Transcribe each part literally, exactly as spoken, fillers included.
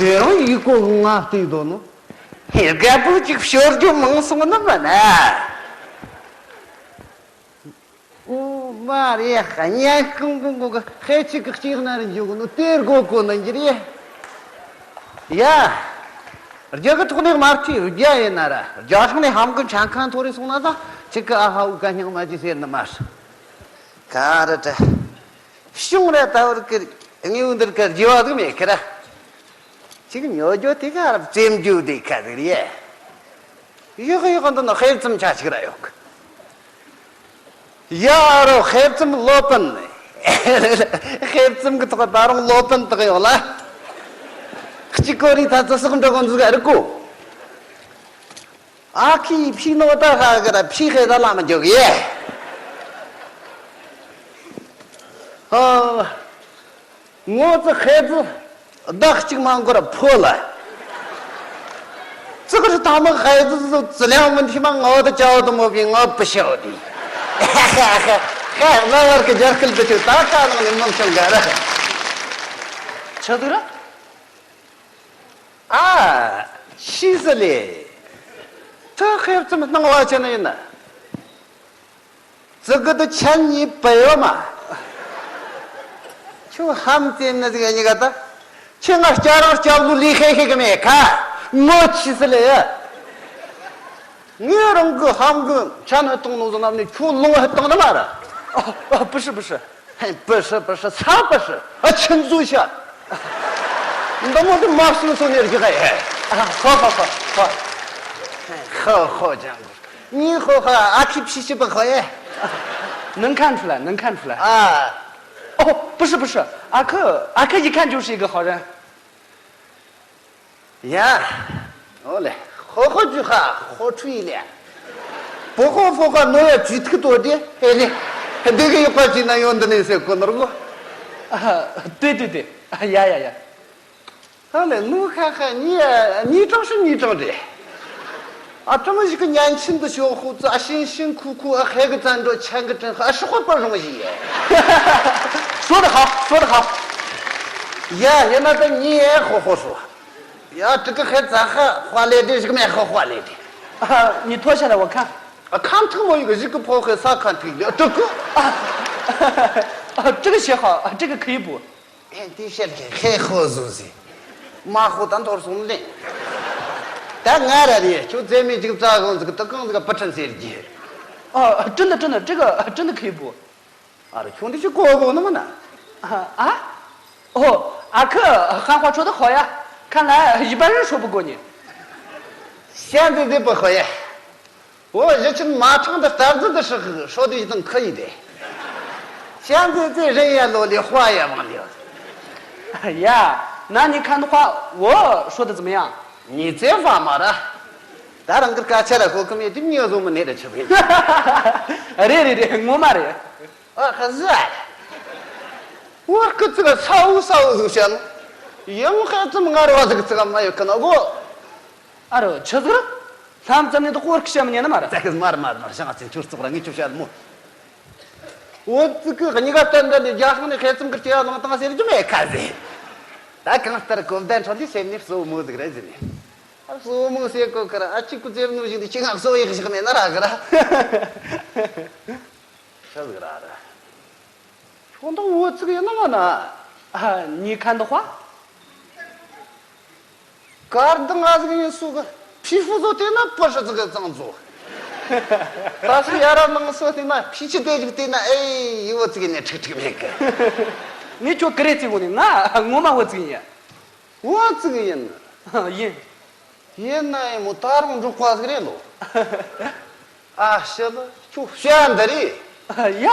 དེ་རང་ཡིག་གོ་ང་བལྟས་དོ་ནོ། ཧེ། རྒད་པོ་ཅིག་ཤོར་རྒྱུ་མང་སོང་ནི་མིན་ན། ཨོ་མ་རེད། གཉན་རྐང་པོ་གི་ཧེ་ཆི་གི་གཅིག་ན་རིན་འཇུག་ནོ་དེར་གོ་གོ་ན་འགྱུར་ཡེ། ཡ། རྒྱ་གི་ཐོག་ནས་མ་ཐུས་རྒྱ་ཡིན་ན་ར་རྒྱ་ཧྲང་ནས་ཧམ་གི་ཆང་ཁང་ཐོ་རེ་སོང་ན་ད་ཅིག་གི་ཨ་ཧ་འུ་ག་སྙིང་མ་ཅི་ཟེར་ནི་མ་རེད། ག་རེ་དྲ། གཞུང་ར་ད་བར་གི་དངོས་འདིར་ག་རྒྱུ་བ་དུ་མེད་ཁི་ར། ཅིག་ཉོ་རྒྱུ་དེ་ག་ར་བཙེམ་རྒྱུ་དེ་ག་དེ་རེད། ཡོག་ཡོག་འདི་ན་ཧེར་ཙམ་ཆ་ཞིག་ར་ཡོག་ཡ་རོ་ཧེར་ཙམ་ལོ་པན། ཧེར་ཙམ་གི་ཐོག་ད་རུང་ལོ་པན་དག་ཡོག་ལ། གཅིག་གོ་རི་ཐ་ཚ་སོག་འགྲོ་གོ་འཛུགས་ཨ་རི་གོ། ཨ་ཁི་ཕྱི་ནོ་ད་ཧ་གི་ར་ཕྱི་ཧེ་ད་ལ་མ་འཇོག་ཡེ། ཨ། ངོ་ཙི་ཧེ་ཙི་བདག་གཅིག་མང་གོ་ར་ཕོ་ལ། ཙི་གི་རི་ཐ་མ་ཧེ་ཙི་ཙི་ཙི་ལེང་མི་འཐི་མ་ངོ་ད་ཅའོ་ད་མོ་བི་ངོ་བི་ཤོ་དི། ཧེ་ཧེ་ཧེ་ཧེ་ང་བར་གི་རྒྱ་སྐལ་དུ་ཆུ་ད་ཁ་ནང་ནི་མང་ཤོང་ག་ར། ཆི་ཟིག་ར། ཨ། ཤི་ཟི་ལེ། ཐ་ཧེ་ཙི་མི་སྣང་བ་ཆེ་ན་ཡིན་ན། ཙི་གི་དུ་ཆན་གཉིས་པ་ཡོད་མ། ཁྱོད་ཧམ་བཙན་ན་ཟིག་གཉིས་ཀ་ད། ཁྱེད་ང་སྐྱ་རང་སྐྱབས་ལུ་ལི་ཧེ་ཧེ་གི་མེད་ཁ། ངོ་ཆི་སི་ལེ་ཡ། ངས་རང་གི་ཧམ་གི་ཆན་ཧ་བཏང་ནོ་ཟི་ནམ་ནས་ཁྱོད་ལུང་ཧ་བཏང་ནི་མ་ར། ཨ། ཨ། བུ་ཧྲི་བུ་ཧྲི། ཧེ། བུ་ཧྲི་བུ་ཧྲི་ས་བུ་ཧྲི། ཨ། ཆི་འཛུ་ཤ། འདི་མོ་དུ་མ་སུ་སུ་ནེར་གི་ཧེ། ཨ། ཧོ་ཧོ་ཧོ་ཧོ། ཧོ་ཧོ་ཅང་གུ། ཉིན་ཧོ་ཧོ་ཨ་ཁི་ཕྱི་ཕྱི་པ་ཧོ་ཡེ། ནང་ཁ་འཁྲུ་ལ་ནང་ཁ་འཁྲུ་ལ། ཨ། ཨོ་བུ་ཧྲི་བུ་ཧྲི། ཨ་ཁུ་ཨ་ཁུ་ཡི་ཁ་འཇུ་ཧྲི་གི་ཧོ་རན། ཡ། ཨོ་ལེ། ཧོ་ཧོ་ཇུ་ཧ་ཧོ་ཁྲུ་ཡི་ལེ། པོ་ཧོ་ཧོ་ཧ་ནོ་ཡ་ཇུ་ཐིག་ཏོ་དེ་ཧེ་ལེ། འདི་གི་ཡོད་པ་ཅི་ན་ཡོང་འདི་ནས་ཟེར་གོ་ནོར་གོ། ཨ། ཏེ་ཏེ་ཏེ། ཡ་ཡ་ཡ། ཧ་ལེ་ནུ་ཁ་ཁ་ནི་ནི་ཀྲང་ཤི་ནི་ཀྲང་རེད། ཨ། ཀྲང་ཞིག་གི་ཉན་ཆིན་དུ་ཤོག་ཧུ་ཙི་ཨ་ཤིན་ཤིན་ཁུ་ཁུ་ཨ་ཧེ་གི་ཙན་འགྲོ་ཆན་གི་ཀྲིན་ཧ་ཤོག་པ་རུང་ཞི་ཡེ། སོ་ད་ཧ་སོ་ད་ཧ། ཡ་ཡེ་ན་ད་ནི་ཡེ་ཧོ་ཧོ་སོ། ཡ་ཀྲི་ཀི་ཧེ་ཙ་ཧ་ཧ་ལེ་དེ་ཞིག་མེ་ཧོ་ཧོ་ལེ་དེ། ཨ། ནི་ཐོ་ཤ་ལ་བ་ཁ། ཨ། ཁམ་ཐུག་མོ་ཡི་གི་ཞིག་གི་ཕོ་ཧེ་ས་ཁ་ཐིག་ལེ་ཀྲི་ཀི། ཨ། ཨ། ཀྲི་ཀི་ཤེ་ཧ། ཨ། ཀྲི་ཀི་ཁི་བུ། ཨེ་འདི་བཤད་ཀྱི་ཧེ་ཧོ་བཟོ་ཟི། མ་ཧོ་ད་འཐོར་སོང་ལེ། ད་ང་ར་རེད་ཁྱོད་རྩེ་མི་གཅིག་རྩ་གང་ཟིག་ད་གང་ཟིག་པ་ཁྲན་ཟེར་གྱི། ཨ། ཀྲིན་ད་ཀྲིན་ད་ཀྲི་ག་ཀྲིན་ད་ཁི་བུ། ཨ་ར་ཁྱོད་འདི་ཞིག་གོ་གོ་ནི་མ་ན། ཨ། ཨོ། ཨ་ཁུ་ཧ་ཧོ་ཁྲོ་ད་ཧོ་ཡ། ཁ་ན་ཡི་པ་རི་ཧྲོ་བུ་གོ་ཉི། ཤ་འདི་འདི་པ་ཧོ་ཡ། འོ་གཞི་ཆེན་མ་ཁྲང་དུ་རྟ་རྫི་དུ་ཧྲི་ཧི་ཧྲོ་དུ་ཡི་དང་ཁུ་ཡི་དེ། ཤ་འཛི་ཙེ་རེ་ཡ་ལོ་ལེ་ཧྭ་ཡ་མང་ལེ། ཡ། ན་ནི་ཁ་ནི་ཧྭ་འོ་ཧྲོ་དུ་ཙམ་ཡང་། ཉི་ཙེ་ཧྭ་མ་ར། ད་རང་གི་སྐད་ཆ་ར་ཧོ་ཁུ་མེ་དུ་མྱི་བཟོ་མི་ནེ་ར་ཆི་བེ། རེད་རེད་རེད་ངོ་མ་རེད། ཨ་ཁ་ཟི། འོ་ཁུ་ཙི་ག་ས་འུ་ས་འུ་ཟུག་ཤ་ནི། ཡང་ཧ་ཙམ་ངར་བ་ཟིག་ཙི་ག་མ་ཡོད་ཁ་ན་གོ། ཨ་རོ་ཆི་ཟིག་ར། ལྷམ་ཙམ་ནི་ད་ཧོར་ཁི་ཤ་མི་ཉན་ན་མ་ར། ཙག་གི་མར་མར་མར་ཤང་ཨ་ཙི་ཆུར་ཙོག་ར་ངི་ཆུ་ཤ་ལ་མོ། འོ་ཙི་གི་གཉིས་ཀ་བསྟན་ད་ནི་རྒྱ་ཤང་ནི་ཧེ་ཙམ་གི་སྐྱེ་བ་ལང་ཏང་ཟེར་རྒྱུ་མེད་ཁ་ཟེ། ད་གང་ལྟར་གོ་བདེན་ཁྲོ་འདི་སེམས་ནི་གསོ་མོ་ཟིག་རེད་ཟེར་ནི། ཨ་གསོ་མོ་ཟེར་གོ་ཁར་ཨ་ཅིག་གུ་ཙེབ་ནུ་བཞིན་དུ་ཅི་ང་གསོ་ཡི་ཞིག་མེད་ན་ར་གི་ར། ཤ་ཟིག་ར་ར། ཁྱོད་འདི་འུ་ཙིག་ཡིན་ནམ་ན། ཨ། ཉི་ཁ་འདི་ཧྭ། གར་འདི་ང་ཟིག་ཡིན་སུ་གི་ཕི་ཧྥུ་ཟོ་དེ་ན་པུ་ཧྲི་ཙིག་གི་གཙང་ཟོ། ད་སུ་ཡ་ར་ནང་སོ་དེ་ན་ཕི་ཆི་དེ་ཅིག་དེ་ན་ཨེ་ཡི་འུ་ཙིག་ནས་ཁྲིག་ཁྲིག་མེད་གི། ངས་ཁྱོད་ཀི་རེ་ཙིག་གོ་ནས་ང་ངོ་མ་འུ་ཙིག་ཡིན་ཡ། འུ་ཙིག་ཡིན། ཡིན། ཡིན་ན་ཡིན་མོ་ད་རུང་འབྲོག་པ་ཟིག་རེད་ལོ། ཨ་ཤི་ལ་ཁྱོད་བཤད་འདི་རེད། ཡ།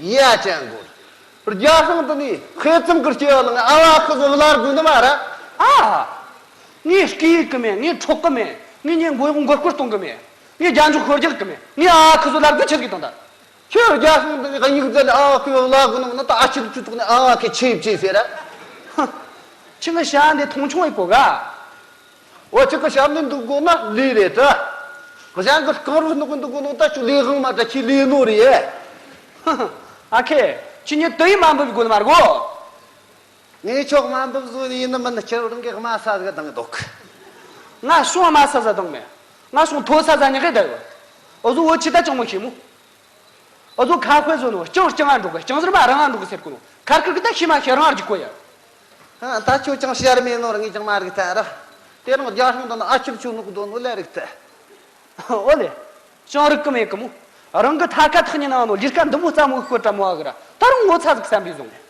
ཡ་ཅན་གོ། རྒྱ་ཤང་དུ་ནི་ཧེ་ཙམ་གི་སྐྱེ་བ་ལ་ཨ་བ་ཁུ་ཟོ་བླ་རྒུ་ནི་མ་ར། ཨ། ངས་སྐྱེ་གི་མེད། ངས་འཕྲོག་གི་མེད། ངས་ངའི་མགོ་མགོ་སྐོར་གཏོང་གི་མེད། ངས་རྒྱ་མཇུག་ཤོར་རྒྱག་གི་མེད། ངས་ཨ་ཁུ་ཟོ་བླ་རྒུ་ཆི་ཟིག་གཏོང་ད། ཁྱོད་རྒྱ་ཤང་དུ་ནི་གཉིས་ཟེར་ཨ་ཁུ་བླ་རྒུ་ནི་མ་ན་ད་ཨ་ཁྱི་ལ་ཁྱོད་ཐོག་ནས་ཨ་བ་ཁེ་ཆེ་བྱེད་ཟེར་ར། ཧ། ཁྱི་ངའི་ཤ་འདི་མཐོང་ཆུང་ཡི་གོ་ག་འོ་ཅི་གི་ཞབས་ནས་འདུག་དགོས་ན་ལས་རེད་དྲ། གཞན་གི་རྐང་རུ་ནུག་གི་འདུག་དགོས་ནོ་ད་ཁྱོད་ལས་དབང་མ་དྲ་ཁྱི་ལས་ནོ་རེད། ཨ་ཁེ། ཁྱི་ཉིད་དུ་ཡི་མ་འབུད་དགོས་ནི་མ་རེད་གོ། ངས་ཆོག་དམའ་འབེབས་བཟོས་ནས་ཡིན་ནི་མིན་ནི། ཁྱེད་རང་གིས་དམའ་ས་ཟིག་བཏང་འདུག་ང་ཤོང་དམའ་ས་ཟིག་བཏང་མེད། ང་ཤོང་མཐོ་ས་ཟིག་ཉག་གི་བསྡད་ཡོད། འུ་ཟོ་བོད་ཆི་ད་ཅང་མོ་ཤེས་མོ། འུ་ཟོ་ཁ་དཔེ་བཟོ་ནོ། རྐྱང་རྐྱང་ང་འགྲོ་གི། རྐྱང་ཟེར་མ་རང་ང་འགྲོ་གི་ཟེར་གོ་ནོ། ཁར་ཁུར་གི་ད་ཤི་མ་ཤི་རང་ང་རྒྱུག་གོ་ཡ། ཨ། ད་ཁྱོད་ཅང་ཤེས་ར་མེད་ནོ་ར། ངས་ཅང་མ་རིག་ཐལ་ར། དེ་རིང་རྒྱ་ཤང་དང་ཨ་ཁྱེད་ཆོ་ནུ་གི་དོན་ནོ་ལས་རིག་ཐལ། ཨོ་ལེ། ཅང་རིག་གི་མེད་གི་མོ། རང་གི་ཐ་ཁ་ཐག་ཉེ་ནང་ནོ་ལས་ཀ་འདི་མོ་རྩ་མོ་ཤོད་གྲ་མོ་ཨ་གི་ར། ད་རུང་ངོ་ཚ་ཟིག་བསམ་པའི་བཟུང་།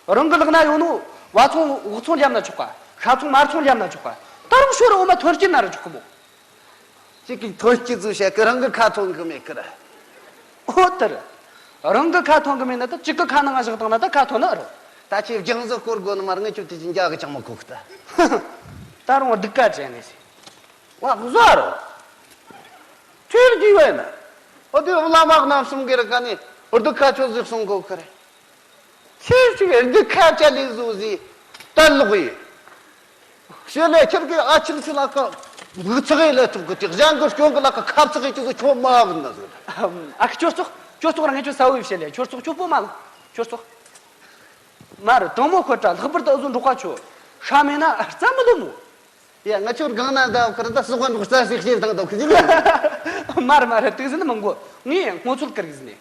རང་གི་ལག་ན་ཡོད་ནོ། བ་ཚོང་འོག་ཚོང་བརྒྱབ་ན་ཆོག་ག། ཤ་ཚོང་མར་ཚོང་བརྒྱབ་ན་ཆོག་ག། ད་རུང་ཤོར་འོ་མ་ཐོན་སྐྱེད་ན་ར་ཆོག་གི་མོ། གཅིག་གིས་ཐོན་སྐྱེད་བཟོ་བྱ་གི། རང་གི་ཁ་ཐོན་གི་མེད་གི་ར། ཨོ་དེ་རེད། རང་གི་ཁ་ཐོན་གི་མེད་ན་ད་གཅིག་གི་ཁ་ནང་ང་བཞག་བཏང་ན་ད་ཁ་ཐོན་ནི་རེད། ད་ཁྱེད་རྒྱང་བཟོ་སྐོར་དགོས་ནི་མ་རེད། ངས་ཁྱོད་དེ་ཅི་འཇག་གི་ཅང་མི་གོ་གི་ད། ད་རུང་སྡུག་ཀ་བྱས་ནས་ཟེར། བ་བཟོ་རོ། ཁྱེད་ཀྱི་བས་ན། ཨོ་དེ་བླ་མ་རྣམ་གསུམ་གི་ར་ཀ་ནས་སྡུག་ཁ་ཆོད་ཟིག་གསུང་གོ་གི་རེད། ཁྱེད་ཅིག་སྡུག་ཁ་ཅ་ལི་བཟོ་ཟིག་ལྟ་ལོག་ཡིན། ཞེས་ལས་ཁྱེད་ཀྱི་ཨ་ཁྱེད་ཚོ་ལ་ཁ་འབུག་ཚག་ཡིན་ལས་ཐུག་གི། དེ་གཞན་གྱི་སྐྱོན་གི་ལ་ཁ་ཁབ་ཚག་ཡིན་ཅི་ཟིག་ཁྱོད་མ་བུད་ན་ཟིག་ཨ་ཁྱོད་ཙོག་ཁྱོད་ཙོག་ར་ངས་ཁྱོད་ས་བོ་ཡི་བཤད་ལས། ཁྱོད་ཙོག་ཁྱོད་པོ་མ་ལ་ཁྱོད་ཙོག་མ་རེད། དང་མོ་ཁོ་ཏྲ་ལྷག་པར་དུ་ཨུ་ཟོ་འབྲོག་པ་ཁྱོད་ཧྲ་མེད་ན་རྩ་མི་ལོ་མོ། ཡ། ང་ཁྱོད་སྒང་ན་འདའ་ཁར་ད་སོག་པ་འབྲོག་རྩ་ཞིག་ཤེས་དང་དོ་ཁི་ཅི་ལ། མ་རེད་མ་རེད། དུག་ཟིན་མི་འགོ། ངས་སྔོ་ཚོད་ཀིར་གི་ཟིན་ནས།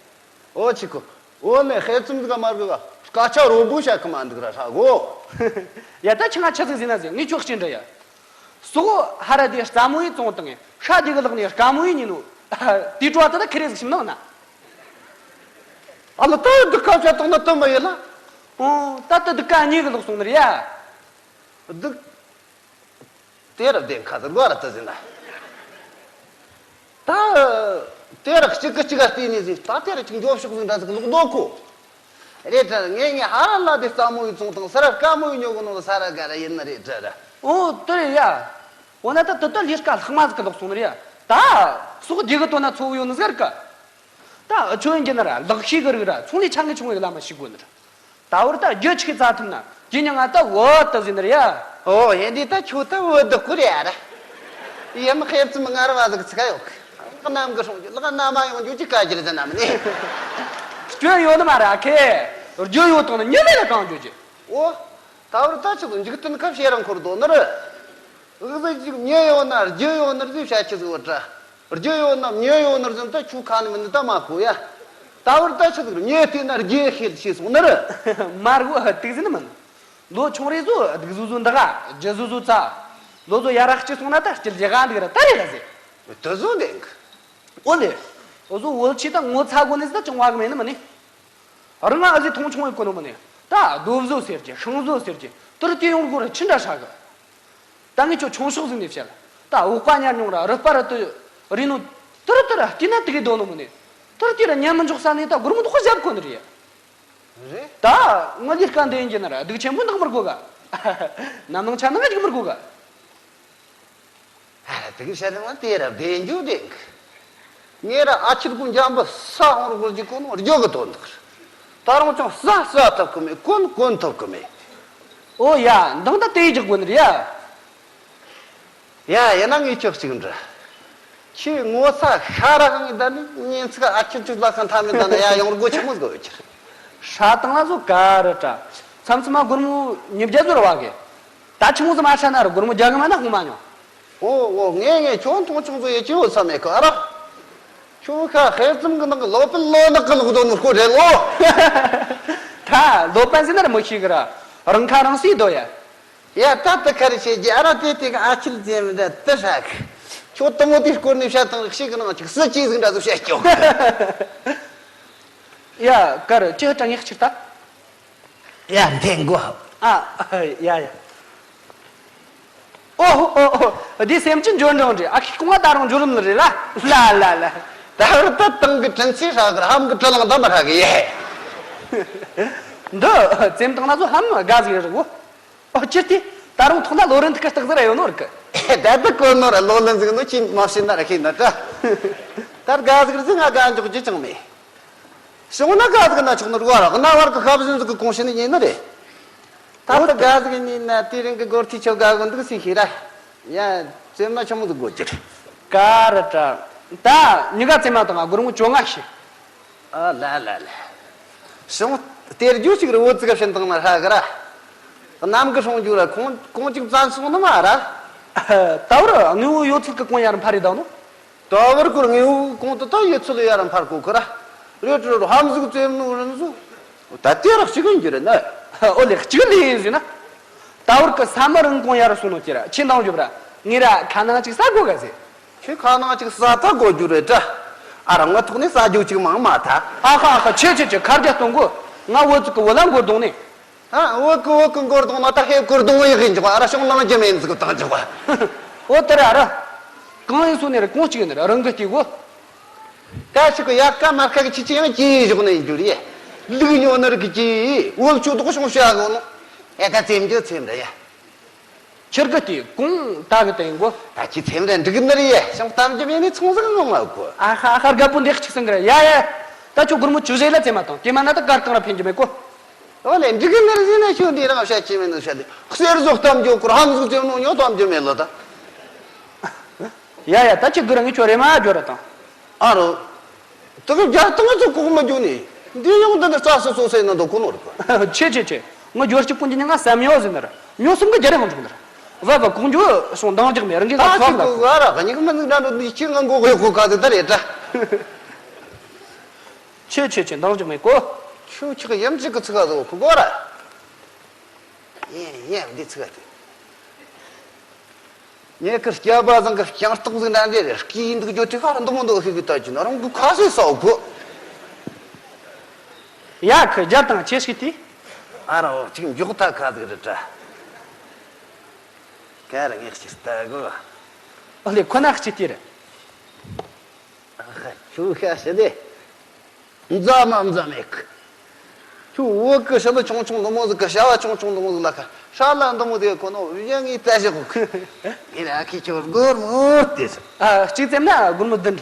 ཨོ་ཆི་ཁོ། ཨོ་ནས་ཧེ་ཙུམ་ཟིག་མ་རྒོ་ག། སྐད་ཆ་རོ་བོ་བཤད་གི་མ་འདུག་ར་ཧྲ་གོ། ཡ་ད་ཁྱི་ང་ཆི་ཟིག་ཟིན་ན་ཟིན། ངས་ཁྱོད་གཅིག་འདྲི་ཡ། སོག་ཧ་ར་དེ་རྩ་མོ་ཡི་བཙོང་བཏང་ངས་ཧྲ་དེ་གི་ལག་ནས་དཀའ་མོ་ཡི་ཉིན་ནོ། དེའི་བྲོ་བ་ད་ད་ཁི་རེ་ཟིག་ཤིམ་ནང་ན། ཨ་ལ་ད་འདི་ཁ་བཤད་བཏང་ན་དུ་མ་ཡིན་ལ། ཨོ་ད་ད་འདི་ཀ་གཉིས་གི་ལོག་སོང་ནི་རེད་ཡ། འདི། དེ་ར་བདེན་ཁ་ཟེར་དགོས་ར་ད་ཟིན་ན། ད། དེ་ར་གཅིག་གི་གཅིག་ག་བལྟས་ནས་ཟིན། ད་དེ་ར་གཅིག་འགྱོ་ཕྱོགས་ཟིན་འདྲ་ཟིག་ལོག་འདོད་གོ། རེད་དྲ་ངས་ངས་ཧ་ར་ལ་དེ་རྩ་མོ་ཡི་བཙོང་དང་ས་ར་དཀའ་མོ་ཡི་ཉོ་གི་ནོ་ས་ར་ག་ར་ཡིན་ནི་རེད་དྲ་ར། ཨོ་དེ་རེད་ཡ། འོ་ན་ད་དེ་ད་ལས་ཀ་ལྷག་མ་ཟིག་གི་ལོག་སོང་ནི་རེད་ཡ། ད། སོག་རྒྱུ་གི་དོན་ན་ཚོ་བོ་ཡོད་ནི་ཟེར་གི། ད་ཁྱོད་ཡིན་གྱི་ན་ར་ལག་ཤེས་གི་རིགས་ར་ཚོང་ལས་ཆ་ངེ་ཆུང་བའི་བླ་མ་ཞིག་དགོས་ནི་ར། ད་བར་ད་རྒྱུ་ཆི་གི་རྩ་ཐུབ་ན་རྒྱུ་ཉང་ང་ད་བོད་ད་ཟིན་ནི་ར་ཡ། ཨོ་ཡིན་དེ་ད་ཁྱོད་ད་བོད་ད་ཁུ་རེ་ཡ་ར། ཡ་མི་ཁེབ་ཙམ་ངར་བ་ཟིག་ཚིག་ཡོད་གི། ལག་ནམ་གི་སྲུང་རྒྱུ་ལག་ན་མ་ཡོང་རྒྱུ་ཅི་ག་རྒྱུ་རེད་ཟེར་ན་མི་ནི། སྐྱོན་ཡོད་ནི་མ་ར་ཁེ། རྒྱུ་ཡོད་དང་ནི་ཉི་མེད་ལ་གང་རྒྱུ་ཅི། ཨོ། ད་བར་ད་ཆི་ཟིག་འཇིག་རྟེན་ཁ་བཤད་རང་འཁོར་དོ་ནི་རེད། ཨུ་ཟི་ཅིག་མྱི་ཡོད་ན་རྒྱུ་ཡོད་ནི་རེད་ཟེར་བྱ་ཆི་ཟིག་བུ་དྲ། རྒྱུ་ཡོད་ན་མྱི་ཡོད་ནི་རེད་ཟེར་ད་ཁྱོད་ཁ་ནི་མི་ནི་ད་མ་གོ་ཡ། ད་བར་ད་ཆི་ཟིག་མྱི་བལྟས་ན་རྒྱུ་ཤེས་ཤེས་སོང་ནི་རེད། མ་རྒོ་དུག་ཟིན་མིན། ལོ་ཆུང་རེ་ཟོ་སྡུག་ཟོ་ཟོ་འདི་ག་རྒྱུ་ཟོ་ཟོ་ཚ། ལོ་ཟོ་ཡ་ར་སྐྱི་སོང་ན་ད་སྐྱི་ལྗི་ག་འདུག་ར་ད་རེད་ལ་ཟེར། དུ་ཟོ་འདེང་གི། ཨོ་ལེ། ཨོ་ཟོ་བོད་ཆི་ད་ངོ་ཚ་གོ་ནི་ཟེར་ད་ཅང་བ་གི་མེད་ནི་མིན་ནི། རང་ང་ཨ་ཟི་མཐོང་ཆུང་བའི་གོ་ནོ་མ་ནི། ད་རྡོ་བཟོ་ཟེར་གྱི་ཤིང་བཟོ་ཟེར་གྱི་དུར་དེ་ཡོང་སྒོ་ར་ཆི་འདྲ་ཧྲ་གི། ད་ངས་ཁྱོད་ཆུང་ཤོག་ཟིན་ནས་བཤད་ལ། ད་འོག་པ་ཉར་མྱོང་ར་རུ་པ་ར་ཏུ་རི་ནོ། དུར་དུར་བལྟས་ན་དུ་གི་རྡོ་ནོ་མ་ནི། དུར་དེ་ར་ཉན་མི་འཇོག་ས་ནས་ད་སྒོར་མོ་འདོག་བཞག་གོ་ནི་རེད། རེད། ད་ངོ་ལི་སྐད་འདི་ཡིན་གྱི་ན་ར་སྡུག་ཆེན་པོ་འདག་མི་དགོ་ག། ནམ་ནང་ཆ་ནང་ང་འཇིག་མི་དགོ་ག། ཨ་ར་དེ་གི་བཤད་རིང་ལ་དེ་ར་བདེ་འཇུ་བདེ་གི། ངས་ར་ཨ་ཁྱི་རྐུན་འཇམ་པོ་ས་ཧོང་རུ་གོར་གྱི་གོ་ནོ་རྒྱོ་གི་དོན་དག་རེད། ད་རུང་ཅང་ས་ས་ཐུབ་གི་མེད། གོན་གོན་ཐུབ་གི་མེད། ཨོ་ཡ་འདང་ད་དེ་རྒྱག་དགོས་ནི་རེད་ཡ། ཡ་ཡིན་ན་ངས་ཁྱོད་གཅིག་འདྲི། ཁྱོད་ངོ་ཚ་ཤ་ར་གང་གི་ད་ནི་ཉིན་ཚིག་ཨ་ཁྱི་ཁྱོད་ལ་ཁང་ཐ་མི་ད་ན་ཡ་ཡོང་རྒོ་ཆི་མོ་དགོས་ཡོད་ཁྱེར། ཧྲ་དང་ལ་བཟོ་ག་རི་ཏྲ། མཚམས་མཚམས་མ་སྒོར་མོ་ཉིས་བརྒྱ་ཟོར་བ་གི། ད་ཆི་མོ་ཟིག་མ་ཧྲ་ན་རུ་སྒོར་མོ་རྒྱ་གི་མ་ན་ཧུ་མ་ཉོ། ཨོ་ཨོ་ངས་ངས་ཁྱོད་མཐོང་ཆུང་བཟོ་ཡེ་ཅི་ཡོད་ས་མེད་གི་ཨ་ར། ཁྱོད་ཁ་ཧེ་ཙམ་གི་ནང་གི་ལོ་པན་ལོ་ནག་གི་ལོག་དོ་ནོ་སྐོ་རེད་ལོ། ད་ལོ་པན་ཟེར་ན་ར་མི་ཤེས་གི་ར། རང་ཁ་རང་སྲིད་དོ་ཡ། ཡ་ད་ད་ཁ་རི་བྱེད་ཀྱི་ཨ་ར་དེ་དེ་གི་ཨ་ཁྱིལ་ཙེ་མི་འདྲ་དི་ཧྲ་གི། ཁྱོད་དུ་མོ་དེ་སྐོར་ནས་བཤད་དང་རིག་ཤེས་གི་ནང་ཅིག་སྲིད་ཇུས་ཟིག་འདྲ་ཟིག་བཤད་ཀྱོ། ཡ་ཀར་ཅི་ཧ་ཀྲང་ཡག་ཕྱིར་ད། ཡ་འཐེན་གོ། ཨ་ཡ་ཡ། ཨོ་ཨོ་ཨོ་འདི་སེམས་ཅན་འབྱོར་འབྲིང་རེད། ཨ་ཁི་ཁོང་ང་ད་རུང་འབྱོར་རིམ་ལ་རེད་ལ་ལ་ལ་ལ། ད་བར་ད་ཏང་གི་དྲིན་ཆེ་ཧྲ་གི་ར་ཧམ་གི་དྲི་ལང་ད་མ་ཧྲ་གི་ཡེ། འདི་བཙེམ་བཏང་ན་ཚོ་ཧམ་དགའ་ཟིག་རེད་གོ། ཨོ་ཅི་སྟེ། ད་རུང་ཐོག་ན་ལོ་རིན་ཐུག་གི་སྟག་ཟིག་ར་ཡོད་ནོ་རིག་གི། ད་ད་གོ་ནོ་ར་ལོ་ལིན་ཟིག་ནོ་ཅི་མ་བྱིན་ན་ར་ཤེས་ན་ད། ད་དགའ་ཟིག་རེད་ཟིག་ང་དགའ་འཇོག་རྒྱུ་ཅང་མེད། བྱུང་ན་དགའ་ཟིག་ན་ཆོག་ནོ་རུ་བ་ར་གནའ་བར་གི་ཤ་བཞིན་ཟིག་གི་གོང་ཞིན་ནི་ཡིན་ནི་རེད། ད་ལྟ་དགའ་ཟིག་ཡིན་ན་དེ་རིང་གི་སྒོར་ཐིག་ཆོ་དགའ་གོ་འདུག་སི་ཤེས་ར། ཡ། བཙེམ་ན་ཆུང་མོ་ཟིག་དགོས་ཀྱི་རེད། ཀ་ར་ཏྲ། ད་ཉི་ག་བཙེམ་མ་དང་སྒོར་མོ་བཅོ་ལྔ་ཞིག་ཨ་ལ་ལ་ལ། བྱུང་། དེར་རྒྱུ་ཅིག་རི་བོ་ཙི་ག་བྱིན་དང་ན་ཧྲ་གི་ར། གནམ་གྱི་སྲུང་རྒྱུ་ར་ཁོང་ཁོང་ཅིག་བཙན་སོང་ནི་མ་ར། ད་བར་དངོས་པོ་ཡོད་ཚད་ཀྱི་གོང་ཡར་འཕར་རེ་བཏང་ནོ། ད་བར་སྐོར་དངོས་པོ་གོང་དུ་ད་ཡོད་ཚད་ལ་ཡར་འཕར་གོ་གི་ར། རེད་རེད་ཧམ་ཟིག་བཙེམ་ནོ་རིན་སུ། ད་དེ་ར་གཅིག་ཡིན་རྒྱུ་རེད་ན། ཨོ་ལེ་གཅིག་ལས་ཡིན་ཟེར་ན། ད་བར་གི་ས་མ་རང་གོང་ཡར་སོང་ནོ་ཅི་ར་ཁྱེད་འདང་རྒྱོབ་ར། ངས་ར་ཁ་ནང་ཅིག་ཟ་དགོ་ག་ཟེར། ཁྱོད་ཁ་ནང་ཅིག་ཟ་ད་དགོ་རྒྱུ་རེད་དྲ། ཨ་ར་ང་ཐོག་ནས་ཟ་རྒྱུ་ཅིག་མང་མ་ཐལ། ཨ་ཁ་ཨ་ཁ་ཆེ་ཆེ་ཆེ་ཁ་རྒྱ་གཏོང་གོ། ང་བོད་ཅིག་གི་བོད་ལ་མགོ་གཏོང་ནས། ཨ། བོད་ཀྱི་བོད་ཀྱི་མགོ་རྡུང་མ་ད་ཧེ་མགོ་རྡུང་ཡི་ཧིན་ཅོག་ཨ་ར་ཤོང་ལང་རྒྱུ་མེད་ཟིག་བཏང་ཅོག་ཨ། འོ་དེ་ར་ར། གང་ཡིན་སོང་ནས་ར་གོང་གཅིག་ཡིན་ན་ར་རང་གི་སྐྱེ་གོ། ད་ཞིག་གི་ཡར་ཀ་མར་ཀ་གི་ཆི་ཆི་ཡང་སྐྱེ་ཡི་ཞོག་ནས་ཡིན་རྒྱུ་རེད། ལུག་ཉོ་ནི་རིགས་ཀྱི་སྐྱེ་བོད་ཆོས་དོག་ཤོང་བྱ་གོ་ནོ། ཨེ་ད་བཙེམ་རྒྱུ་བཙེམ་ར་ཡ། ཁྱེར་གི་དེ་གོང་ད་གི་དེ་ཡིན་གོ། ད་ཁྱི་བཙེམ་ར་འགྲིག་གི་ནི་རེད་ཡ། ཤིང་གཏམ་རྒྱུ་མེད་ནས་ཚོང་ཟིག་ངོ་མ་གོ། ཨ་ཧ་ཨ་ཧ་རྒད་པོ་འདི་གཅིག་སེང་གི་ར་ཡ་ཡ། ད་ཁྱོད་སྒོར་མོ་བཅུ་ཞེ་ལ་བཙེམ་མ་བཏང་དེ་མ་ན་ད་གར་གང་ར་ཕན་རྒྱུ་མེད་གོ། ཨོ་ལེ་འགྲིག་གི་ནི་རེད་ཟེར་ན་ཁྱོད་འདི་རང་བཤད་ཀྱི་མེད་ནོ་བཤད་དེ་གསེར་ཟོག་གཏམ་རྒྱུ་སྐོར་ཧམ་ཟོག་བཙེམ་ནོ་ཉོ་གཏམ་རྒྱུ་མེད་ལོ་ད། ཡ་ཡ་ད་ཁྱི་གི་རང་གི་ཁྱོད་རེ་མ་འགྱོ་ར་དང་། ཨ་རོ། དེ་གི་རྒྱ་སྟངས་ཚོ་གོག་མ་རྒྱུ་ནི། འདི་ཡོང་འདི་ནི་རྩ་སོ་སོ་སེ་ན་འདུག་གོ་ནོ་རེད་པ། ཆེ་ཆེ་ཆེ། ངི་འགྱོ་གཅིག་པུ་འདི་ནི་ང་བསམ་ཡོད་ཟིན་ནི་ར། ཉོ་སུམ་གི་རྒྱ་རེ་ཧོན་ཆུག་ནི་ར། བ་བ་གོང་འགྱོ་སོང་འདང་རྒྱག་མེད་རང་གི་ད་ང་ཁྱི་ཚོ་གོ་ལ་ག་ར་ག་ཉི་གི་མི་ནི་འདྲ་འགྲོ་འདི་ཁྱི་ང་མགོ་གོ་ཡོད་གོ་ག་དེ་ད་རེད་ད། ཆེ་ཆེ་ཆེ་འདང་རྒྱག་མེད་གོ། ཁྱོད་ཁྱི་གི་ཡམ་ཅིག་གི་ཚིག་ག་ཟོ་གོ་གོ་ར། ཡིན་ཡིན་འདི་ཚིག་ག་དེ། ངས་ཁིར་སྐྱ་པ་ཚང་གི་ཤིང་སྟག་ཟིག་འདྲ་འདྲ་རེ་སྐྱིད་འདུག་རྒྱུ་དེ་ཁ་ར་འདུག་མི་འདུག་ཤིག་གི་ལྟ་རྒྱུ་ན་རང་གི་ཁ་ཟས་ཟ་གོ། ཡ་ཁི་རྒྱ་དང་ཆེ་ཞིག་དེ། ཨ་རང་འོ་གཅིག་མགྱོགས་ཐ་ཁ་ཟིག་རེད་དྲ། ག་ར་ངས་གཅིག་ལྟ་གོ། ཨ་ལེ་ཁོ་ན་གཅིག་དེ་རེད། ཨ་ཁ་ཁྱོད་ཤ་ཤི་དེ། མཛའ་མ་མཛའ་མེད་གི། ཁྱོད་བོད་གི་ཞི་ལི་ཆུང་ཆུང་འདི་མོ་ཟིག་གི་བྱ་བ་ཆུང་ཆུང་འདི་མོ་ཟིག་ལ་ཁ་ཧྲ་ལ་འདི་མོ་དེ་ཁོ་ནོ་བཞེངས་ངས་བལྟ་བཞག་གི། ངས་ལ་ཁི་ཁྱོད་སྒོར་མོ་དེ་ཟིག་ཨ་གཅིག་བཙེམ་ན་སྒོར་མོ་བདུན།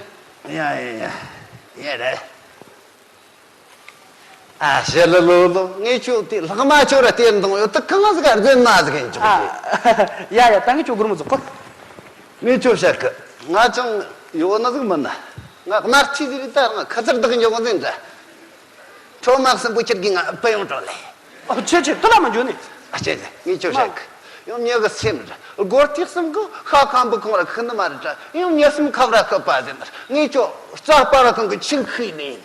ཡ་ཡ་ཡ་ཡ་རེད། ཨ་ཞི་ལི་ལོ་ལོ་ངས་ཁྱོད་དེ་ལྷག་མ་ཁྱོད་ར་སྟེར་འདང་ཡོད་དུ་གང་ཟིག་ག་རྫུན་མ་ཟིག་ཡིན་ཆོག་ཨ་གི། ཡ་ཡ་ད་ངས་ཁྱོད་སྒོར་མོ་ཟིག་གོ། ངས་ཁྱོད་བཤད་གི། ང་ཅང་ཡོད་ན་ཟིག་མིན་ན། ང་དམར་ཐིག་ཟིག་རེད་ད་ང་ཁ་ཚར་བདག་འཇོག་གི་འཛིན་འདྲ། ཁྲོ་མག་སྲིན་པོ་ཁྱེར་གི་ང་ཕུ་ཡོང་འགྲོ་ལེ། ཨོ་ཆེ་ཆེ་དུ་ལ་མ་འཇོ་ནི། ཨ་ཆེ་ཆེ་ངས་ཁྱོད་བཤད་གི། ཡང་མྱི་གི་སེམས་རེད། སྒོར་ཐིག་གསུམ་གི་ཤ་ཁམ་བུ་ཁང་ར་ཁུ་ནི་མ་རེད་དྲ། ཡང་མྱི་སེམས་ཁབ་ར་ཁུ་པ་ཟིན་ནར་ངས་ཁྱོད་རྩ་སྤར་བ་ཁང་གི་ཆིང་ཤི་ནི་ཡིན།